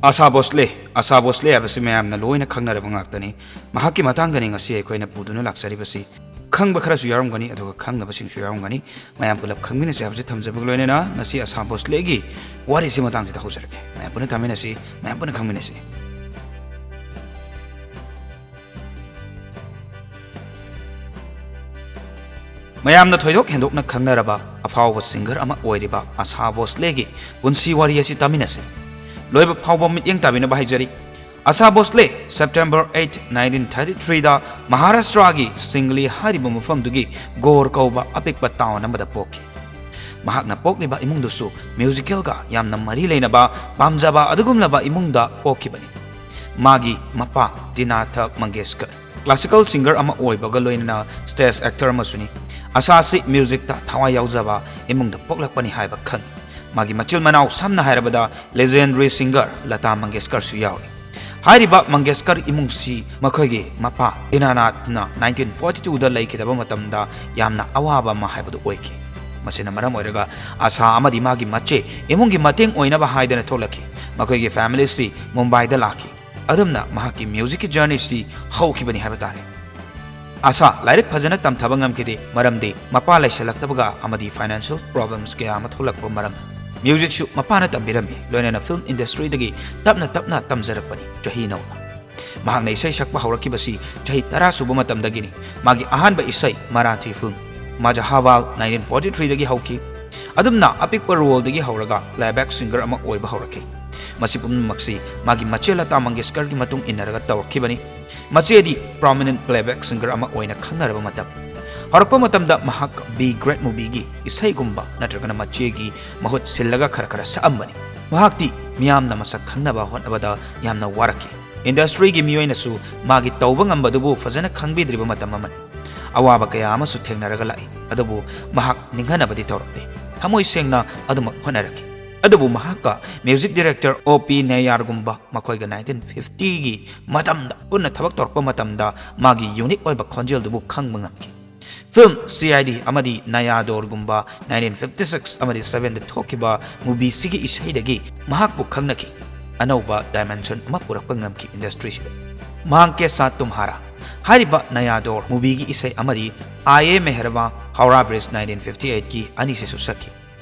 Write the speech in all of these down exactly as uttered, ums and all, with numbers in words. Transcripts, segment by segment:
ꯑꯥꯁꯥ ꯚꯣꯁꯂꯦ, ꯑꯥꯁꯥ ꯚꯣꯁꯂꯦ ꯍꯥꯏꯕꯁꯤ ꯃꯌꯥꯝꯅ ꯂꯣꯏꯅ ꯈꯪꯅꯔꯕ ꯉꯥꯛꯇꯅꯤ꯫ ꯃꯍꯥꯛꯀꯤ ꯃꯇꯥꯡꯗꯅꯤ ꯉꯁꯤ ꯑꯩꯈꯣꯏꯅ ꯄꯨꯗꯨꯅ ꯂꯥꯛꯆꯔꯤꯕꯁꯤ꯫ ꯈꯪꯕ ꯈꯔꯁꯨ ꯌꯥꯎꯔꯝꯒꯅꯤ, ꯑꯗꯨꯒ ꯈꯪꯗꯕꯁꯤꯡꯁꯨ ꯌꯥꯎꯔꯝꯒꯅꯤ꯫ ꯃꯌꯥꯝ ꯄꯨꯂꯞ ꯈꯪꯃꯤꯟꯅꯁꯦ ꯍꯥꯏꯕꯁꯤ ꯊꯝꯖꯕꯒ ꯂꯣꯏꯅꯅ ꯉꯁꯤ ꯑꯥꯁꯥ ꯚꯣꯁꯂꯦꯒꯤ ꯋꯥꯔꯤꯁꯤ ꯃꯇꯥꯡꯁꯤꯗ ꯍꯧꯖꯔꯛꯀꯦ꯫ ꯃꯌꯥꯝ ꯄꯨꯟꯅ ꯇꯥꯃꯤꯟꯅꯁꯤ, ꯃꯌꯥꯝ ꯄꯨꯟꯅ ꯈꯪꯃꯤꯟꯅꯁꯤ꯫ ꯃꯌꯥꯝꯅ ꯊꯣꯏꯗꯣꯛ ꯍꯦꯟꯗꯣꯛꯅ ꯈꯪꯅꯔꯕ ꯑꯐꯥꯎꯕ ꯁꯤꯡꯒꯔ ꯑꯃ ꯑꯣꯏꯔꯤꯕ ꯑꯥꯁꯥ ꯚꯣꯁꯂꯦꯒꯤ ꯄꯨꯟꯁꯤ ꯋꯥꯔꯤ ꯑꯁꯤ ꯇꯥꯃꯤꯟꯅꯁꯤ꯫ ꯂꯣꯏꯕ ꯐꯥꯎꯕ ꯃꯤꯠꯌꯦꯡ ꯇꯥꯕꯤꯅꯕ ꯍꯥꯏꯖꯔꯤ꯫ ꯑꯥꯁꯥ ꯚꯣꯁꯂꯦ September eight, nineteen thirty-three ꯗ ꯃꯍꯥꯔꯥꯁꯇ꯭ꯔꯥꯒꯤ ꯁꯤꯡꯒꯂꯤ ꯍꯥꯏꯔꯤꯕ ꯃꯐꯝꯗꯨꯒꯤ ꯒꯣꯔ ꯀꯧꯕ ꯑꯄꯤꯛꯄ ꯇꯥꯎꯟ ꯑꯃꯗ ꯄꯣꯛꯈꯤ꯫ ꯃꯍꯥꯛꯅ ꯄꯣꯛꯂꯤꯕ ꯏꯃꯨꯡꯗꯨꯁꯨ ꯃ꯭ꯌꯨꯖꯤꯀꯦꯜꯒ ꯌꯥꯝꯅ ꯃꯔꯤ ꯂꯩꯅꯕ, ꯄꯥꯝꯖꯕ ꯑꯗꯨꯒꯨꯝꯂꯕ ꯏꯃꯨꯡꯗ ꯄꯣꯛꯈꯤꯕꯅꯤ꯫ ꯃꯥꯒꯤ ꯃꯄꯥ ꯗꯤꯅꯥꯊ ꯃꯪꯒꯦꯁꯀꯔ ꯀ꯭ꯂꯥꯁꯤꯀꯦꯜ ꯁꯤꯡꯒꯔ ꯑꯃ ꯑꯣꯏꯕꯒ ꯂꯣꯏꯅꯅ ꯁ꯭ꯇꯦꯖ ꯑꯦꯛꯇꯔ ꯑꯃꯁꯨꯅꯤ꯫ ꯑꯥꯁꯥ ꯑꯁꯤ ꯃ꯭ꯌꯨꯖꯤꯛꯇ ꯊꯋꯥꯏ ꯌꯥꯎꯖꯕ ꯏꯃꯨꯡꯗ ꯄꯣꯛꯂꯛꯄꯅꯤ ꯍꯥꯏꯕ ꯈꯪꯉꯤ꯫ ꯃꯥꯒꯤ ꯃꯆꯤꯜ ꯃꯅꯥꯎ ꯁꯝꯅ ꯍꯥꯏꯔꯕꯗ ꯂꯦꯖꯦꯟꯗꯔꯤ ꯁꯤꯡꯒꯔ ꯂꯇꯥ ꯃꯪꯒꯦꯁꯀꯔꯁꯨ ꯌꯥꯎꯏ꯫ ꯍꯥꯏꯔꯤꯕ ꯃꯪꯒꯦꯁꯀꯔ ꯏꯃꯨꯡꯁꯤ ꯃꯈꯣꯏꯒꯤ ꯃꯄꯥ ꯗꯤꯅꯥꯅꯥꯊꯅ nineteen forty two ꯗ ꯂꯩꯈꯤꯗꯕ ꯃꯇꯝꯗ ꯌꯥꯝꯅ ꯑꯋꯥꯕ ꯑꯃ ꯍꯥꯏꯕꯗꯨ ꯑꯣꯏꯈꯤ꯫ ꯃꯁꯤꯅ ꯃꯔꯝ ꯑꯣꯏꯔꯒ ꯑꯥꯁꯥ ꯑꯃꯗꯤ ꯃꯥꯒꯤ ꯃꯆꯦ ꯏꯃꯨꯡꯒꯤ ꯃꯇꯦꯡ ꯑꯣꯏꯅꯕ ꯍꯥꯏꯗꯅ ꯊꯣꯛꯂꯛꯈꯤ꯫ ꯃꯈꯣꯏꯒꯤ ꯐꯦꯃꯤꯂꯤꯁꯤ ꯃꯨꯝꯕꯥꯏꯗ ꯂꯥꯛꯈꯤ꯫ ꯑꯗꯨꯝꯅ ꯃꯍꯥꯛꯀꯤ ꯃ꯭ꯌꯨꯖꯤꯛꯀꯤ ꯖꯔꯅꯤꯁꯤ ꯍꯧꯈꯤꯕꯅꯤ ꯍꯥꯏꯕ ꯇꯥꯔꯦ꯫ ꯑꯥꯁꯥ ꯂꯥꯏꯔꯤꯛ ꯐꯖꯅ ꯇꯝꯊꯕ ꯉꯝꯈꯤꯗꯦ, ꯃꯔꯝꯗꯤ ꯃꯄꯥ ꯂꯩꯁꯜꯂꯛꯇꯕꯒ ꯑꯃꯗꯤ ꯐꯥꯏꯅꯥꯟꯁꯤꯌꯦꯜ ꯄ꯭ꯔꯣꯕ꯭ꯂꯦꯝꯁ ꯀꯌꯥ ꯑꯃ ꯊꯣꯛꯂꯛꯄ ꯃꯔꯝꯅ꯫ ꯃ꯭ꯌꯨꯖꯤꯛꯁꯨ ꯃꯄꯥꯅ ꯇꯝꯕꯤꯔꯝꯃꯤ, ꯂꯣꯏꯅꯅ ꯐꯤꯜꯝ ꯏꯟꯗꯁꯇ꯭ꯔꯤꯗꯒꯤ ꯇꯞꯅ ꯇꯞꯅ ꯇꯝꯖꯔꯛꯄꯅꯤ꯫ ꯆꯍꯤ ꯅꯧꯅ ꯃꯍꯥꯛꯅ ꯏꯁꯩ ꯁꯛꯄ ꯍꯧꯔꯛꯈꯤꯕꯁꯤ ꯆꯍꯤ ꯇꯔꯥ ꯁꯨꯕ ꯃꯇꯝꯗꯒꯤꯅꯤ꯫ ꯃꯥꯒꯤ ꯑꯍꯥꯟꯕ ꯏꯁꯩ ꯃꯔꯥꯊꯤ ꯐꯤꯜꯝ ꯃꯥꯖꯍꯥꯋꯥꯜ nineteen forty three ꯗꯒꯤ ꯍꯧꯈꯤ꯫ ꯑꯗꯨꯝꯅ ꯑꯄꯤꯛꯄ ꯔꯣꯜꯗꯒꯤ ꯍꯧꯔꯒ ꯄ꯭ꯂꯦꯕꯦꯛ ꯁꯤꯡꯒꯔ ꯑꯃ ꯑꯣꯏꯕ ꯍꯧꯔꯛꯈꯤ꯫ ꯃꯁꯤ ꯄꯨꯝꯅꯃꯛꯁꯤ ꯃꯥꯒꯤ ꯃꯆꯦ ꯂꯇꯥ ꯃꯪꯒꯦꯁꯀꯔꯒꯤ ꯃꯇꯨꯡ ꯏꯟꯅꯔꯒ ꯇꯧꯔꯛꯈꯤꯕꯅꯤ꯫ ꯃꯆꯦꯗꯤ ꯄ꯭ꯔꯣꯃꯤꯅꯦꯟꯠ ꯄ꯭ꯂꯦꯕꯦꯛ ꯁꯤꯡꯒꯔ ꯑꯃ ꯑꯣꯏꯅ ꯈꯪꯅꯔꯕ ꯃꯇꯝ꯫ ꯍꯧꯔꯛꯄ ꯃꯇꯝꯗ ꯃꯍꯥꯛ ꯕꯤ ꯒ꯭ꯔꯦꯠ ꯃꯨꯚꯤꯒꯤ ꯏꯁꯩꯒꯨꯝꯕ ꯅꯠꯇ꯭ꯔꯒꯅ ꯃꯆꯦꯒꯤ ꯃꯍꯨꯠ ꯁꯤꯜꯂꯒ ꯈꯔ ꯈꯔ ꯁꯛꯑꯝꯕꯅꯤ꯫ ꯃꯍꯥꯛꯇꯤ ꯃꯤꯌꯥꯝꯅ ꯃꯁꯛ ꯈꯪꯅꯕ ꯍꯣꯠꯅꯕꯗ ꯌꯥꯝꯅ ꯋꯥꯔꯛꯈꯤ꯫ ꯏꯟꯗꯁꯇ꯭ꯔꯤꯒꯤ ꯃꯤꯑꯣꯏꯅꯁꯨ ꯃꯥꯒꯤ ꯇꯧꯕ ꯉꯝꯕꯗꯨꯕꯨ ꯐꯖꯅ ꯈꯪꯕꯤꯗ꯭ꯔꯤꯕ ꯃꯇꯝ ꯑꯃꯅꯤ꯫ ꯑꯋꯥꯕ ꯀꯌꯥ ꯑꯃꯁꯨ ꯊꯦꯡꯅꯔꯒ ꯂꯥꯛꯏ, ꯑꯗꯨꯕꯨ ꯃꯍꯥꯛ ꯅꯤꯡꯍꯟꯅꯕꯗꯤ ꯇꯧꯔꯛꯇꯦ꯫ ꯊꯃꯣꯏ ꯁꯦꯡꯅ ꯑꯗꯨꯃꯛ ꯍꯣꯠꯅꯔꯛꯈꯤ꯫ ꯑꯗꯨꯕꯨ ꯃꯍꯥꯛꯀ ꯃ꯭ꯌꯨꯖꯤꯛ ꯗꯤꯔꯦꯛꯇꯔ ꯑꯣ ꯄꯤ ꯅꯦꯌꯥꯔꯒꯨꯝꯕ ꯃꯈꯣꯏꯒ nineteen fifty ꯒꯤ ꯃꯇꯝꯗ ꯄꯨꯟꯅ ꯊꯕꯛ ꯇꯧꯔꯛꯄ ꯃꯇꯝꯗ ꯃꯥꯒꯤ ꯌꯨꯅꯤꯛ ꯑꯣꯏꯕ ꯈꯣꯟꯖꯦꯜꯗꯨꯕꯨ ꯈꯪꯕ ꯉꯝꯈꯤ꯫ ꯐꯤꯜꯝ ꯁꯤ ꯑꯥꯏ ꯗꯤ ꯑꯃꯗꯤ ꯅꯌꯥꯗꯣꯔꯒꯨꯝꯕ nineteen fifty six ꯑꯃꯗꯤ seven ꯗ ꯊꯣꯛꯈꯤꯕ ꯃꯨꯚꯤꯁꯤꯒꯤ ꯏꯁꯩꯗꯒꯤ ꯃꯍꯥꯛꯄꯨ ꯈꯪꯅꯈꯤ꯫ ꯑꯅꯧꯕ dimension ꯑꯃ ꯄꯨꯔꯛꯄ ꯉꯝꯈꯤ industryꯁꯤꯗ꯫ ꯃꯥꯡ ꯀꯦ ꯁꯥꯊ ꯇꯨꯝꯍꯥꯔꯥ ꯍꯥꯏꯔꯤꯕ ꯅꯌꯥ ꯗꯣꯔ movieꯒꯤ ꯏꯁꯩ ꯑꯃꯗꯤ ꯑꯥꯌꯦ ꯃꯦꯍꯔꯕꯥ ꯍꯧꯔꯥ ꯕ꯭ꯔꯤꯖ nineteen fifty eightꯀꯤ ꯑꯅꯤꯁꯤꯁꯨ ꯁꯛꯈꯤ꯫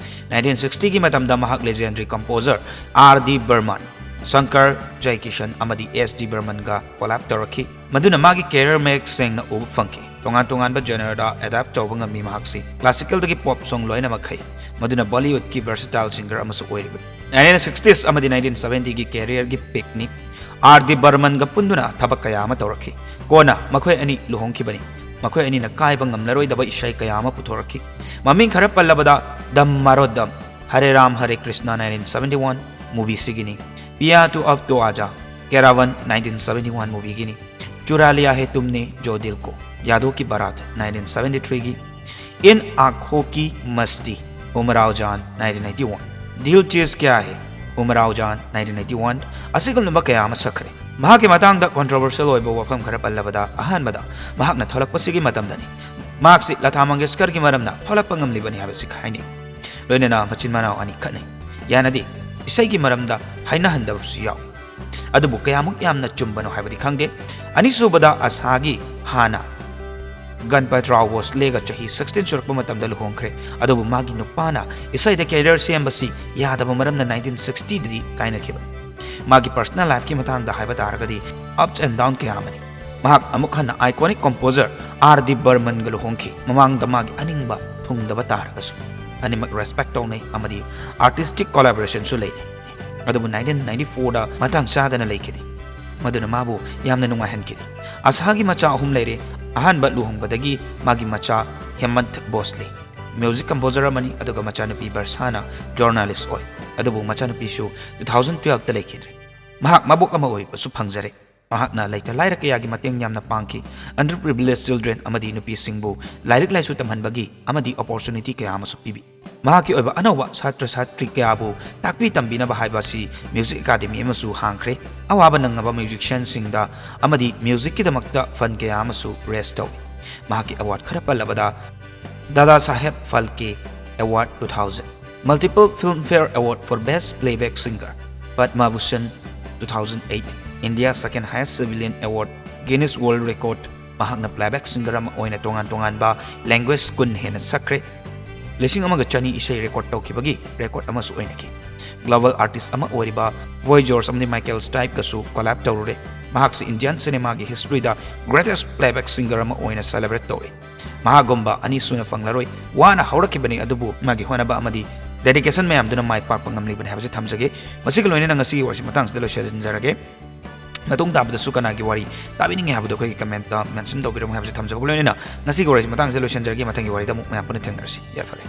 Nineteen sixtyꯒꯤ ꯃꯇꯝꯗ ꯃꯍꯥꯛ legendary composer R D Burman, Shankar Jaikishan ꯑꯃꯗꯤ S D Burmanꯒ collab ꯇꯧꯔꯛꯈꯤ꯫ ꯃꯗꯨꯅ ꯃꯥꯒꯤ career ꯃꯌꯦꯛ ꯁꯦꯡꯅ ꯎꯕ ꯐꯪꯈꯤ꯫ ꯇꯣꯉꯥꯟ ꯇꯣꯉꯥꯟꯕ genreꯗ adapt ꯇꯧꯕ ꯉꯝꯃꯤ ꯃꯍꯥꯛꯁꯤ꯫ Classicalꯗꯒꯤ pop song ꯂꯣꯏꯅꯃꯛ ꯍꯩ꯫ ꯃꯗꯨꯅ Bollywoodꯀꯤ versatile singer ꯑꯃꯁꯨ ꯑꯣꯏꯔꯤꯕꯅꯤ꯫ Nineteen sixties ꯑꯃꯗꯤ nineteen seventyꯒꯤ careerꯒꯤ peakꯅꯤ꯫ R D Burmanꯒ ꯄꯨꯟꯗꯨꯅ ꯊꯕꯛ ꯀꯌꯥ ꯑꯃ ꯇꯧꯔꯛꯈꯤ꯫ ꯀꯣꯟꯅ ꯃꯈꯣꯏ ꯑꯅꯤ ꯂꯨꯍꯣꯡꯈꯤꯕꯅꯤ꯫ ꯃꯈꯣꯏ ꯑꯅꯤꯅ ꯀꯥꯏꯕ ꯉꯝꯂꯔꯣꯏꯗꯕ ꯏꯁꯩ ꯀꯌꯥ ꯑꯃ ꯄꯨꯊꯣꯔꯛꯈꯤ꯫ ꯃꯃꯤꯡ ꯈꯔ ꯄꯜꯂꯕꯗ ꯗꯝ ꯃꯥꯔꯣ ꯗꯝ, Hare Ram Hare Krishna nineteen seventy one movieꯁꯤꯒꯤꯅꯤ, Piya Tu Ab To ꯑꯥꯖꯥ, ꯀꯦꯔꯥꯚꯟ nineteen seventy one movieꯒꯤꯅꯤ, ꯆꯨꯔꯥ Lia ꯍꯦ ꯇꯨꯝꯅꯦ ꯖꯣ ꯗꯤꯜ ꯀꯣ, ꯌꯥꯗꯣ ꯀꯤ ꯕꯥꯔꯥꯠ nineteen seventy threeꯒꯤ, ꯏꯟ ꯑꯥꯡꯈꯣ ꯀꯤ ꯃꯁꯇꯤ, ꯎꯃꯔꯥꯎ ꯖꯥꯟ nineteen eighty one, ꯗꯤꯜ ꯆꯤꯖ ꯀꯌꯥ ꯍꯦ, ꯎꯃꯔꯥꯎ ꯖꯥꯟ nineteen eighty one ꯑꯁꯤꯒꯨꯝꯂꯕ ꯀꯌꯥ ꯑꯃ ꯁꯛꯈ꯭ꯔꯦ꯫ ꯃꯍꯥꯛꯀꯤ ꯃꯇꯥꯡꯗ controversial ꯑꯣꯏꯕ ꯋꯥꯐꯝ ꯈꯔ ꯄꯜꯂꯕꯗ, ꯑꯍꯥꯟꯕꯗ ꯃꯍꯥꯛꯅ ꯊꯣꯛꯂꯛꯄꯁꯤꯒꯤ ꯃꯇꯝꯗꯅꯤ꯫ ꯃꯍꯥꯛꯁꯤ ꯂꯇꯥ ꯃꯪꯒꯦꯁꯀꯔꯒꯤ ꯃꯔꯝꯅ ꯊꯣꯛꯂꯛꯄ ꯉꯝꯂꯤꯕꯅꯤ ꯍꯥꯏꯕꯁꯤ ꯍꯥꯏꯅꯩ꯫ ꯂꯣꯏꯅꯅ ꯃꯆꯤꯟ ꯃꯅꯥꯎ ꯑꯅꯤ ꯈꯠꯅꯩ꯫ ꯌꯥꯅꯗꯦ꯫ ꯏꯁꯩꯒꯤ ꯃꯔꯝꯗ ꯍꯥꯏꯅꯍꯟꯗꯕꯁꯨ ꯌꯥꯎ꯫ ꯑꯗꯨꯕꯨ ꯀꯌꯥꯃꯨꯛ ꯌꯥꯝꯅ ꯆꯨꯝꯕꯅꯣ ꯍꯥꯏꯕꯗꯤ ꯈꯪꯗꯦ꯫ ꯑꯅꯤꯁꯨꯕꯗ ꯑꯁꯥꯒꯤ ꯍꯥꯟꯅ ꯒꯟꯄꯠ ꯔꯥꯎ ꯚꯣꯁꯂꯦꯒ ꯆꯍꯤ sixteen ꯁꯨꯔꯛꯄ ꯃꯇꯝꯗ ꯂꯨꯍꯣꯡꯈ꯭ꯔꯦ꯫ ꯑꯗꯨꯕꯨ ꯃꯥꯒꯤ ꯅꯨꯄꯥꯅ ꯏꯁꯩꯗ career ꯁꯦꯝꯕꯁꯤ ꯌꯥꯗꯕ ꯃꯔꯝꯅ nineteen sixtyꯗꯗꯤ ꯀꯥꯏꯅꯈꯤꯕ꯫ ꯃꯥꯒꯤ personal lifeꯀꯤ ꯃꯇꯥꯡꯗ ꯍꯥꯏꯕ ꯇꯥꯔꯒꯗꯤ ups and down ꯀꯌꯥ ꯑꯃꯅꯤ꯫ ꯃꯍꯥꯛ ꯑꯃꯨꯛ ꯍꯟꯅ iconic composer R D Burmanꯒ ꯂꯨꯍꯣꯡꯈꯤ꯫ ꯃꯃꯥꯡꯗ ꯃꯥꯒꯤ ꯑꯅꯤꯡꯕ ꯊꯨꯡꯗꯕ ꯇꯥꯔꯒꯁꯨ ꯑꯅꯤꯃꯛ respect ꯇꯧꯅꯩ ꯑꯃꯗꯤ artistic collaborationꯁꯨ ꯂꯩꯅꯩ꯫ ꯑꯗꯨꯕꯨ nineteen ninety fourꯗ ꯃꯇꯥꯡ ꯆꯥꯗꯅ ꯂꯩꯈꯤꯗꯦ꯫ ꯃꯗꯨꯅ ꯃꯥꯕꯨ ꯌꯥꯝꯅ ꯅꯨꯡꯉꯥꯏꯍꯟꯈꯤꯗꯦ꯫ ꯑꯁꯥꯒꯤ ꯃꯆꯥ ꯑꯍꯨꯝ ꯂꯩꯔꯦ꯫ ꯑꯍꯥꯟꯕ ꯂꯨꯍꯣꯡꯕꯗꯒꯤ ꯃꯥꯒꯤ ꯃꯆꯥ ꯍꯦꯃꯟꯊ ꯚꯣꯁꯂꯦ, music composer ꯑꯃꯅꯤ, ꯑꯗꯨꯒ ꯃꯆꯥꯅꯨꯄꯤ ꯕꯔꯁꯥꯅ journalist ꯑꯣꯏ꯫ ꯑꯗꯨꯕꯨ ꯃꯆꯥꯅꯨꯄꯤꯁꯨ two thousand twelveꯇ ꯂꯩꯈꯤꯗ꯭ꯔꯦ꯫ ꯃꯍꯥꯛ ꯃꯕꯣꯛ ꯑꯃ ꯑꯣꯏꯕꯁꯨ ꯐꯪꯖꯔꯦ꯫ ꯃꯍꯥꯛꯅ ꯂꯩꯇ ꯂꯥꯏꯔ ꯀꯌꯥꯒꯤ ꯃꯇꯦꯡ ꯌꯥꯝꯅ ꯄꯥꯡꯈꯤ꯫ Underprivileged children ꯑꯃꯗꯤ ꯅꯨꯄꯤꯁꯤꯡꯕꯨ ꯂꯥꯏꯔꯤꯛ ꯂꯥꯏꯁꯨ ꯇꯝꯍꯟꯕꯒꯤ ꯑꯃꯗꯤ opportunity ꯀꯌꯥ ꯑꯃꯁꯨ ꯄꯤꯕꯤ꯫ ꯃꯍꯥꯛꯀꯤ ꯑꯣꯏꯕ ꯑꯅꯧꯕ ꯁꯥꯇ꯭ꯔ ꯁꯥꯇ꯭ꯔꯤ ꯀꯌꯥꯕꯨ ꯇꯥꯛꯄꯤ ꯇꯝꯕꯤꯅꯕ ꯍꯥꯏꯕ ꯑꯁꯤ music academy ꯑꯃꯁꯨ ꯍꯥꯡꯈ꯭ꯔꯦ꯫ ꯑꯋꯥꯕ ꯅꯪꯉꯕ musicianꯁꯤꯡꯗ ꯑꯃꯗꯤ musicꯀꯤꯗꯃꯛꯇ fund ꯀꯌꯥ ꯑꯃꯁꯨ raise ꯇꯧꯏ꯫ ꯃꯍꯥꯛꯀꯤ award ꯈꯔ ꯄꯜꯂꯕꯗ, Dada Saheb Phalke Award two thousand, Multiple Filmfare Award for Best Playback Singer, Padma Bhushan two thousand eight, India second highest civilian award, Guinness World Record, ꯃꯍꯥꯛꯅ playback singer ꯑꯃ ꯑꯣꯏꯅ ꯇꯣꯉꯥꯟ ꯇꯣꯉꯥꯟꯕ language ꯀꯨꯟ ꯍꯦꯟꯅ ꯁꯛꯈ꯭ꯔꯦ꯫ ꯂꯤꯁꯤꯡ ꯑꯃꯒ ꯆꯅꯤ ꯏꯁꯩ record ꯇꯧꯈꯤꯕꯒꯤ record ꯑꯃꯁꯨ ꯑꯣꯏꯅꯈꯤ꯫ Global artist ꯑꯃ ꯑꯣꯏꯔꯤꯕ Boy George ꯑꯃꯗꯤ Michael Stipeꯀꯁꯨ collab ꯇꯧꯔꯨꯔꯦ꯫ ꯃꯍꯥꯛꯁꯤ Indian cinemaꯒꯤ historyꯗ greatest playback singer ꯑꯃ ꯑꯣꯏꯅ celebrate ꯇꯧꯔꯦ꯫ ꯃꯍꯥꯛꯒꯨꯝꯕ ꯑꯅꯤꯁꯨꯅ ꯐꯪꯂꯔꯣꯏ꯫ ꯋꯥꯅ ꯍꯧꯔꯛꯈꯤꯕꯅꯤ, ꯑꯗꯨꯕꯨ ꯃꯥꯒꯤ ꯍꯣꯠꯅꯕ ꯑꯃꯗꯤ dedication ꯃꯌꯥꯝꯗꯨꯅ ꯃꯥꯏ ꯄꯥꯛꯄ ꯉꯝꯂꯤꯕꯅꯤ ꯍꯥꯏꯕꯁꯤ ꯊꯝꯖꯒꯦ꯫ ꯃꯁꯤꯒ ꯂꯣꯏꯅꯅ ꯉꯁꯤꯒꯤ ꯋꯥꯔꯤꯁꯤ ꯃꯇꯥꯡꯁꯤꯗ ꯂꯣꯏꯁꯤꯟꯖꯔꯒꯦ꯫ ꯃꯇꯨꯡ ꯇꯥꯕꯗꯁꯨ ꯀꯅꯥꯒꯤ ꯋꯥꯔꯤ ꯇꯥꯕꯤꯅꯤꯡꯉꯤ ꯍꯥꯏꯕꯗꯨ ꯑꯩꯈꯣꯏꯒꯤ commentꯇ mention ꯇꯧꯕꯤꯔꯝꯃꯨ ꯍꯥꯏꯕꯁꯤ ꯊꯝꯖꯕꯒ ꯂꯣꯏꯅꯅ ꯉꯁꯤꯒꯤ ꯋꯥꯔꯤꯁꯤ ꯃꯇꯥꯡꯁꯤꯗ ꯂꯣꯏꯁꯤꯟꯖꯔꯒꯦ꯫ ꯃꯊꯪꯒꯤ ꯋꯥꯔꯤꯗ ꯑꯃꯨꯛ ꯃꯌꯥꯝ ꯄꯨꯟꯅ ꯊꯦꯡꯅꯔꯁꯤ꯫ ꯌꯥꯏꯐꯔꯦ꯫